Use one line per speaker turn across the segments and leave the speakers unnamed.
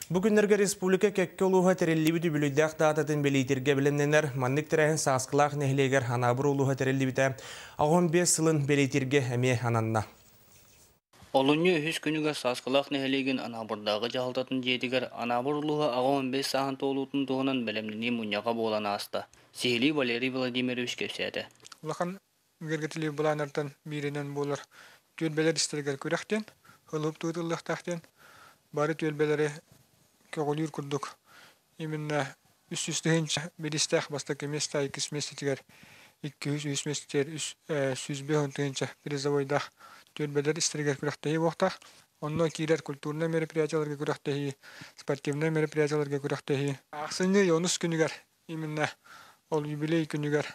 Бу күннэргэ республика кэккэ улууһа тэриллибит үбүлүйдээх даататын бэлиэтииргэ бэлэмнэнэр. Маннык тэрээһин Сааскылаах нэһилиэгэр Анаабыр улууһа тэриллибитэ 85 сылын бэлиэтииргэ эмиэ ананна.
Олунньу үһүс күнүгэр Сааскылаах нэһилиэгин Анаабырдааҕы дьаһалтатын дьиэтигэр Анаабыр улууһа 85 сааһын туолуутун туһунан бэлэмнэнии мунньаҕа буолан ааста. Сиһилии Валерий Владимирович кэпсээтэ.
Улахан үгэргэтилии былааннартан бииринэн буолар түөлбэлэр истэригэр күрэх диэн, ылып тыытыллыахтаах диэн, бары түөлбэлэри көҕүлүүр курдук именно 300 тыһыынча бириистээх бастакы миэстэ, иккис миэстэтигэр 200, үс миэстэтигэр 150 тыһыынча призовойдаах түөлбэлэр истэригэр күрэхтэһии буолуохтаах. Онно киирэр культурнай мероприятияларга күрэхтэһии, спортивнай мероприятияларга күрэхтэһии. Ахсынньы онус күнүгэр, именно ол юбилей күнүгэр,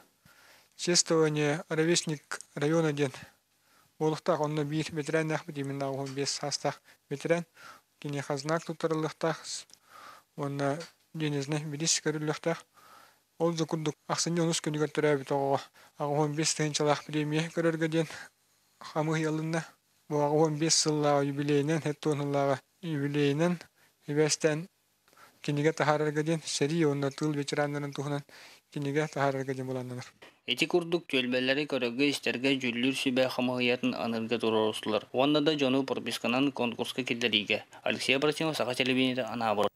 чествование ровесник района диэн буолуохтаах. Онно биир ветераннаахпыт, именно 85 саастаах ветеран. Киниэхэ знак туттарыллыахтаах уонна денежный бириис көрүллүөхтээх. Ол да курдук ахсынньы онус күнүгэр төрөөбүт оҕоҕо 85 тыһыынчалаах премия көрөргө диэн хамыыһыйалынна. Бу 85 сыллааҕы юбилейинэн, 70 сыллааҕы юбилейинэн сибээстээн кинигэ таһаарарга диэн, сэрии уонна тыыл ветераннарын туһунан кинигэ таһаарарга диэн былааннанар.
Ити курдук түөлбэлэри көрөргө-истэргэ дьүүллүүр сүбэ хамыыһыйатын аныырга туруорустулар уонна да дьону прописканан конкурска киллэриигэ. Алексей Абросимов, Саха телевидениетэ, Анаабыр.